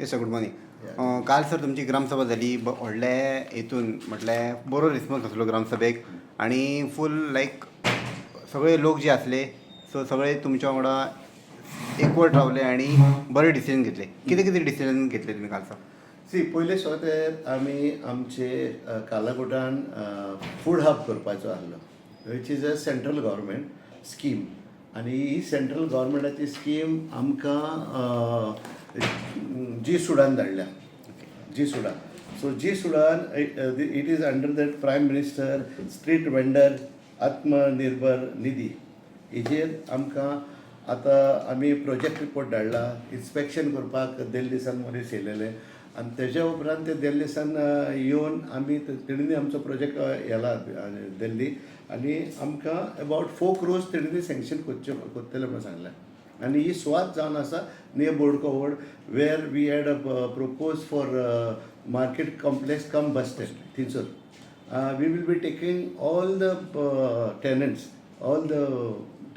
Yes sir, good morning. काल sir तुमची ग्रामसभा जाली व्हडले हेतून, म्हटल्यार बरो रिस्पॉन्स आसलो ग्रामसभेक आनी फूल लायक सगळे लोक जे आसले, सो सगळे तुमच्या वांगडा एकवट रावले आनी बरे डिसिजन घेतले. कितें कितें डिसिजन घेतले तुमी काल सर? सी, पयले सुवातेर आमी आमचे कालाकोटान फूड हब करपाचो आहलो, which is a central government scheme. आनी ही सेंट्रल गव्हर्मेंटाची स्कीम आमकां जी सुडान धाडल्या, जी सुडा. सो जी Sudan, it is under that Prime Minister Street Vendor आत्मनिर्भर निधी. हेजेर आमकां आतां आमी प्रोजेक्ट रिपोर्ट धाडला. इन्स्पेक्शन करपाक दिल्लीसान मनीस येयलेले आनी तेज्या उपरांत ते दिल्लीसान येवन आमी तेणींनी आमचो प्रोजेक्ट येला दिल्ली आनी आमकां अबावट 4 क्रोर्स तेणींनी सँक्शन करचे करतले म्हणून सांगलें. आनी ही सुवात जावन आसा near Bordcoa Road, where we had a propose for market complex cum bus stand. थिंगसर we will be taking all the tenants, all the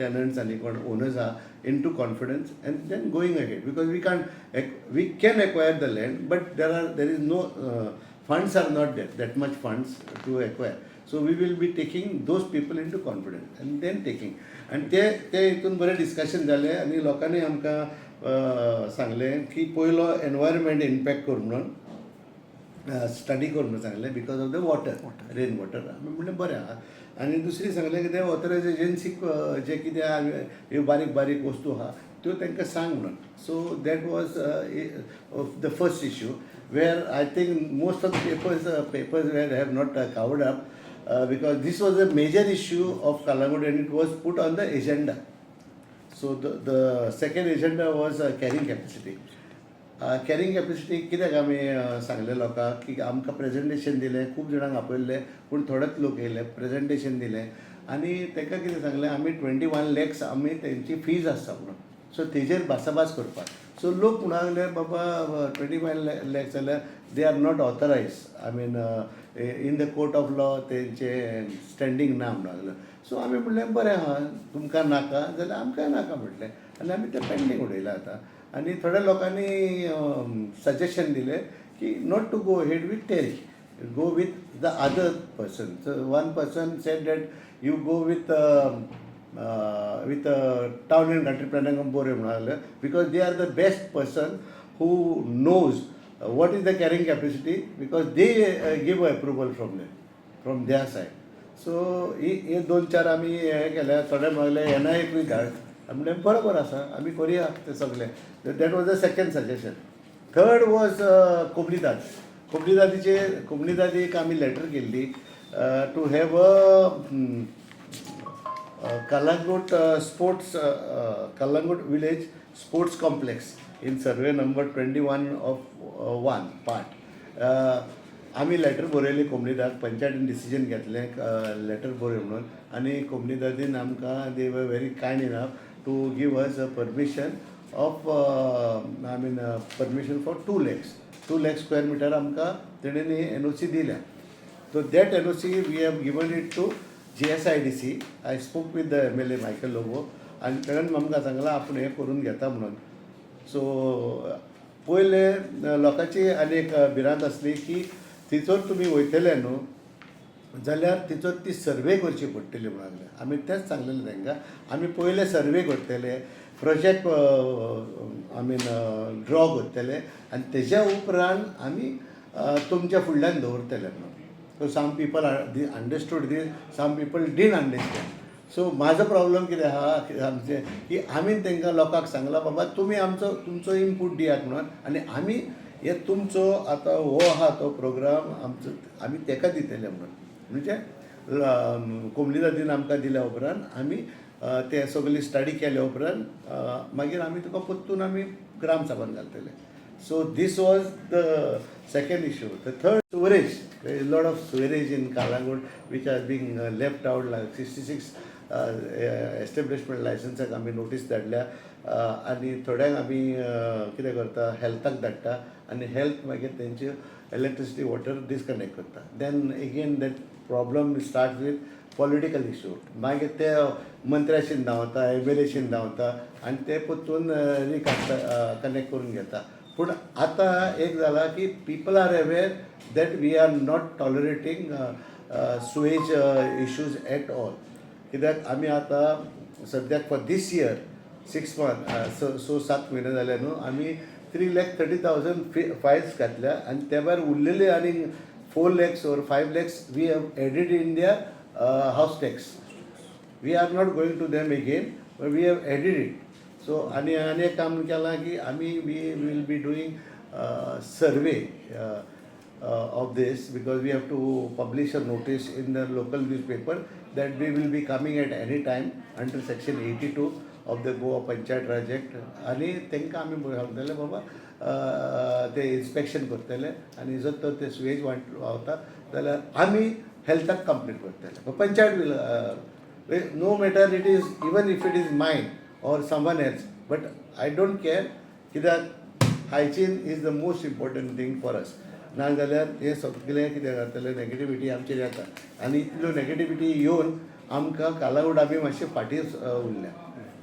tenants आनी कोण ओनर्स आहा into confidence and then going ahead, because we can we can acquire the land, but there is no funds, are not there that much funds to acquire. So we will be taking those people into confidence and then taking. आनी ते ते हितून बरें discussion जालें आनी लोकांनी आमकां सांगलें की पयलो एनवायरमेंट इम्पॅक्ट कर म्हणून, स्टडी कर म्हणून सांगलें, because of the water, rain water. आमी म्हणलें बरें आहा. आनी दुसरी सांगलें कितें, ऑथरायज एजन्सीक जें कितें आहा, ह्यो बारीक बारीक वस्तू आहा त्यो तांकां सांग म्हणून. So that was the first issue, where I think most of the papers were have not covered up, because this was a major issue of Calangute and it was put on the agenda. So the second agenda was carrying capacity. Carrying capacity कित्याक आमी सांगलें लोकांक की आमकां presentation दिलें, खूब जाणांक आपयल्लें पूण थोडेच लोक येयले. प्रेजेंटेशन दिलें आनी तांकां कितें सांगलें आमी, 21 लॅक्स आमी तेंची फीज आसता म्हणून. सो तेजेर भासाभास करपाक. सो लोक म्हणूंक लागले, बाबा, 21 लॅक्स जाल्यार they are not authorise, I mean, in the court of law तेंचे स्टँडींग ना म्हणूंक लागले. सो आमी म्हणलें बरें आहा, तुमकां नाका जाल्यार आमकांय नाका म्हटलें आनी आमी तें पेंडींग उडयलां आतां. आनी थोड्या लोकांनी सजेशन दिलें की not to go ahead with TERI, go with the other person. So one person said that you go with Town and Country Planning बरें म्हणून लागलें, because they are the best person who knows what is the carrying capacity, because they give approval from their side. So ही हे दोन चार आमी हे केल्या. थोडे म्हणले एनआयएकूय धाड. आमी म्हणलें बरोबर आसा, आमी करुया तें सगळें. That was the second suggestion. Third was कोमनीदाद. कोमनीदादीचे, कोमनीदादीक आमी लेटर केल्ली to have a Calangute Village Sports Complex in survey number 21 of one part. आमी लेटर बरयली कोमनीदाद, पंचायतीन डिसिजन घेतलें लेटर बरय म्हणून. आनी कोमनीदादीन आमकां, they were very kind enough to give us a permission of, I mean, permission for 2 lakhs, 2 lakh square meter आमकां तेणेंनी NOC दिल्या. So that NOC we have given it to GSIDC. I spoke with the MLA Michael Lobo आनी तेणेन आमकां सांगलां आपूण हें करून घेता म्हणून. सो पयले लोकांची आनी एक भिरांत आसली की थंयसर तुमी वयतले न्हू जाल्यार तिचो ती सर्वे करची पडटली म्हणून लागले. आमी तेंच सांगलेलें तांकां, आमी पयले सर्वे करतले, प्रोजेक्ट I mean draw करतले आनी तेज्या उपरांत आमी तुमच्या फुडल्यान दवरतले म्हणून. So some people understood this, some people didn't understand. So म्हाजो प्रॉब्लम कितें आहा आमचें की आमी तांकां लोकांक सांगलां, बाबा, तुमी आमचो तुमचो इनपूट दियात म्हणून आनी आमी हे तुमचो आतां हो आहा तो प्रोग्राम आमचो आमी तेका दितले म्हणून. म्हणजे कोमनीदादीन आमकां दिल्या उपरांत आमी ते सगळी स्टडी केल्या उपरांत मागीर आमी तुका परतून आमी ग्रामसभान घालतले. So this was the second issue. The third, sewerage. There is lot of sewerage in Calangute which are being left out, like 66 establishment लायसन्साक आमी नोटीस धाडल्या आनी थोड्यांक आमी कितें करता, हेल्थाक धाडटा आनी हेल्थ मागीर तेंचे इलेक्ट्रिसिटी, वॉटर डिसकनेक्ट करता. Then again that problem start with political issue. मागीर ते मंत्र्याशीन धांवता, एमएलएशीन धांवता आनी ते परतून रिकाडटा, कनेक्ट करून घेता. पूण पूण आतां एक जाला की people are aware that we are not tolerating sewage issues at all. कित्याक आमी आतां सद्याक for this year 6 month, स सात म्हयने जाले न्हू, आमी 3,30,000 fines घातल्या आनी ते भायर उरलेले आनी 4 lakhs or 5 lakhs we have added in their house tax. We are not going to them again, but we have added it. So आनी आनी एक काम केलां की आमी we will be doing survey of this, because we have to publish a notice in the local newspaper that we will be coming at any time under section 82 of the Goa Panchayat Raj Act. आनी तांकां आमी सांगतले, बाबा ते inspection करतले आनी जर तर ते सुवेज व्हांवता जाल्यार आमी हेल्थाक कंप्लेन करतले. Panchayat will, no matter it is, even if it is mine or someone else, but I don't care, कित्याक hygiene is the most important thing for us. ना जाल्यार हें सगळें कितें जातलें, नेगेटिविटी आमचेर येता आनी इतल्यो नेगेटिविटी येवन आमकां कालावड आमी मातशे फाटीं उरल्या.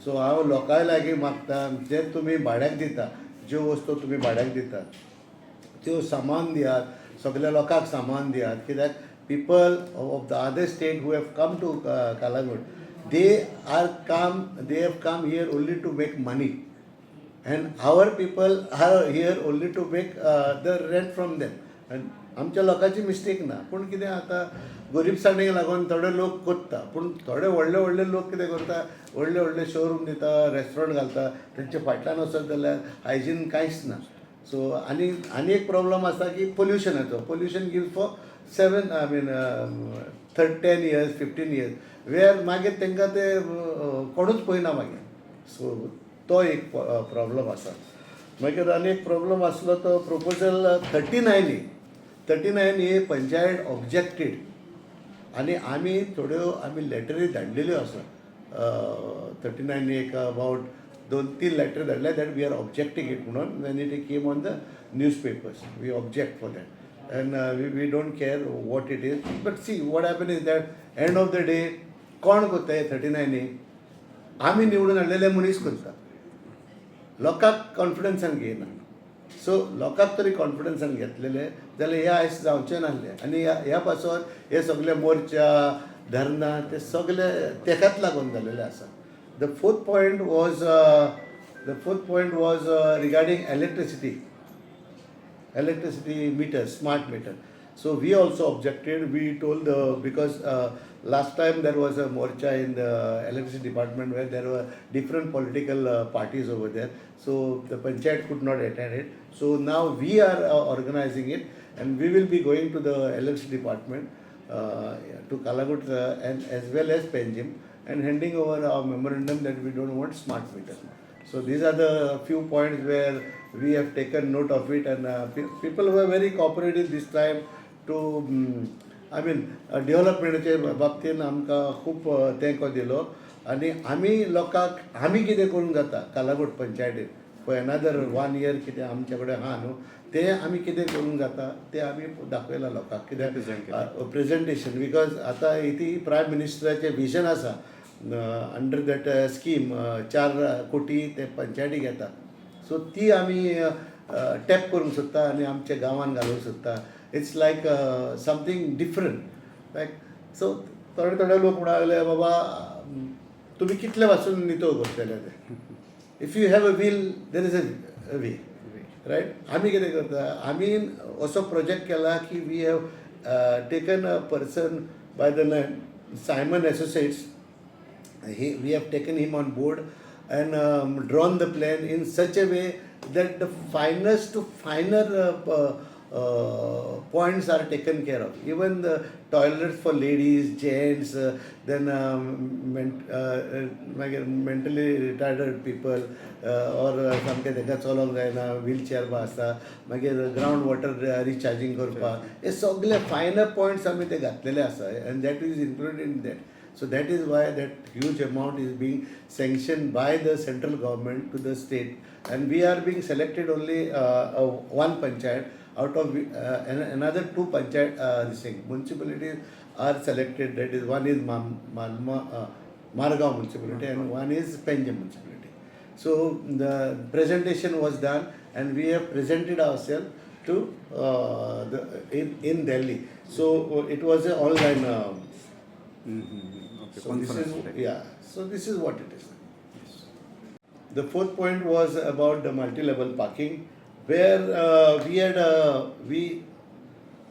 सो हांव लोकां लागीं मागता, जे तुमी भाड्याक दिता, ज्यो वस्तू तुमी भाड्याक दिता त्यो सामान दियात, सगल्या लोकांक सामान दियात, कित्याक people of the other state who have come to Calangute, they have come here only to make money, and our people are here only to make the rent from them. And आमच्या लोकांची mistake ना, पूण कितें आतां गरिबसाणेक लागून थोडे लोक करता, पूण थोडे व्हडले व्हडले लोक कितें करता, व्हडले व्हडले शोरूम दिता, रेस्टॉरंट घालता, तेंच्या फाटल्यान वचत जाल्यार हायजीन कांयच ना. सो आनी आनी एक प्रॉब्लम आसा की पोल्युशनाचो. Pollution give for seven, I mean, 10 years, 15 years, where मागीर तांकां ते कोणूच पळयना मागीर. सो तो एक प्रॉब्लम आसा. मागीर आनी एक प्रॉब्लम आसलो तो proposal 39A. 39A panchayat objected आनी आमी थोड्यो आमी लेटरी धाडलेल्यो आसा. थर्टी नायन एक अबावट दोन तीन लेटर धाडले that we are objecting it म्हणून. When it came on the newspapers, we object for that and we don't care what it is. But see, what happen is that end of the day कोण करता हे thirty nine ए? आमी निवडून हाडलेले मनीस करता, लोकांक कॉन्फिडन्सान घेयना. सो लोकांक तरी कॉन्फिडन्सान घेतलेले जाल्यार हे आयज जावचें नासलें. आनी ह्या पासत हे सगळे मोर्चा, धरणां ते सगळे तेकाच लागून जालेले आसा. The fourth point was regarding electricity meter, smart meter. So we also objected. We told the, because last time there was a morcha in the electricity department where there were different political parties over there. So the panchayat could not attend it. So now we are organizing it and we will be going to the electricity department to Calangute and as well as Panjim and handing over our memorandum that we don't want smart meter. So these are the few points where we have taken note of it, and people were very cooperative this time to, I mean, डेव्हलपमेंटाचे बाबतीन आमकां खूब तेंको दिलो आनी आमी लोकांक आमी कितें करूंक जाता कालागोट पंचायतीन फॉर एनादर वन इयर, कितें आमचे कडेन आहा न्हू, तें आमी कितें करूंक जाता तें आमी दाखयलां लोकांक. कित्याक प्रेजेंटेशन, because आतां ती प्रायम मिनिस्टराचें विजन आसा. अंडर that scheme 4 कोटी ते पंचायतीक येता. सो ती आमी टॅप करूंक सोदता आनी आमच्या गांवान घालूंक सोदता. It's like something different, like, so थोडे थोडे लोक म्हणूंक लागले, बाबा तुमी कितले पासून नितळ करतले ते? If you have a will, there is a way, right? आमी कितें करता, आमी असो प्रोजेक्ट केला की we have taken a person by the name Simon Associates. He we have taken him on board and drawn the plan in such a way that the finest to finer points are taken care of, even the toilets for ladies, gents, then मागीर mentally retarded people or सामकें तांकां चलोंक जायना, wheel chair आसता, मागीर ground water रिचार्जींग करपाक, हे सगळे फायनर पॉयंट्स आमी ते घातलेले आसा and that is included in that. So that is why that huge amount is being sanctioned by the central government to the state, and we are being selected only one panchayat out of another two panchayat, this thing, municipalities are selected. That is, one is Margao municipality and one is Panjim municipality. So the presentation was done. And we have presented ourself to the in Delhi. So it was a online. Okay. So this is, conference. Yeah. So this is what it is. The fourth point was about the multi-level parking, where we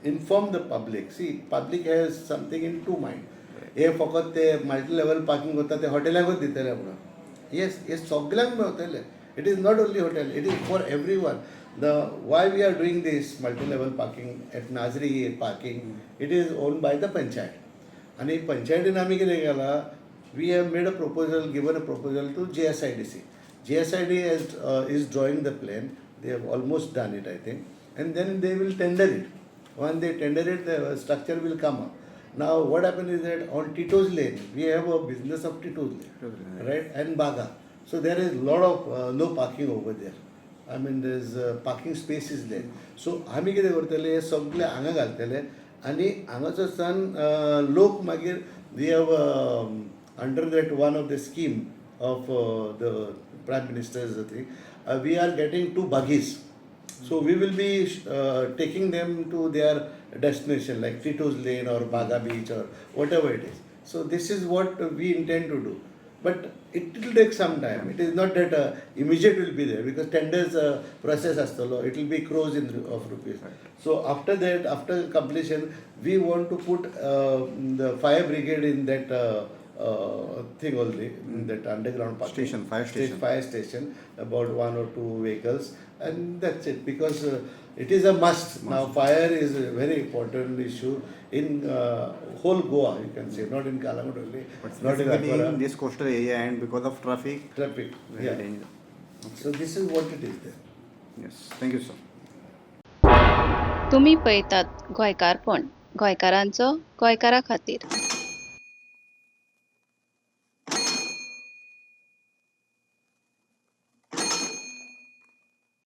informed the public. See, public has something in two mind. हे फकत ते multi level parking करता ते हॉटेलाकूच दितले म्हणून. येस, हे सगल्यांक मेवतले. It is not only hotel, it is for every one. The why we are doing this multi level parking at Nazri parking, it is own by the panchayat. आनी पंचायतीन आमी कितें केलां, we have made a proposal, given a proposal to GSIDC. GSID is drawing the plan. They have almost done it, I think. And then they will tender it. When they tender it, the structure will come up. Now, what happened is that on Tito's Lane, we have a business of Tito's Lane, right, and Baga. So there is lot of no parking over there. I mean, there's parking space is there. So आमी कितें करतले, हे सगळे हांगा घालतले आनी हांगाचो सान लोक मागीर we have under that one of the scheme of the Prime Minister's thing, we are getting two buggies. So we will be taking them to their destination like Tito's Lane or Baga Beach or whatever it is. So this is what we intend to do. But it will take some time. It is not that immediate will be there because tenders process astalo. It will be crores in of rupees. So after that, after completion, we want to put the fire brigade in that thing only, in that underground parking. Station, fire station. Fire station, about one or two vehicles, and that's it. Because it is a must. Now, fire is a very important issue in whole Goa, you can say, not in Calangute only, But not in specifically Akora. in this coastal area and because of traffic, Traffic. Very Yeah. dangerous. So this is what it is there. Yes, thank you, sir. तुमी पळयतात गोंयकारपण, गोंयकारांचो गोंयकारा खातीर.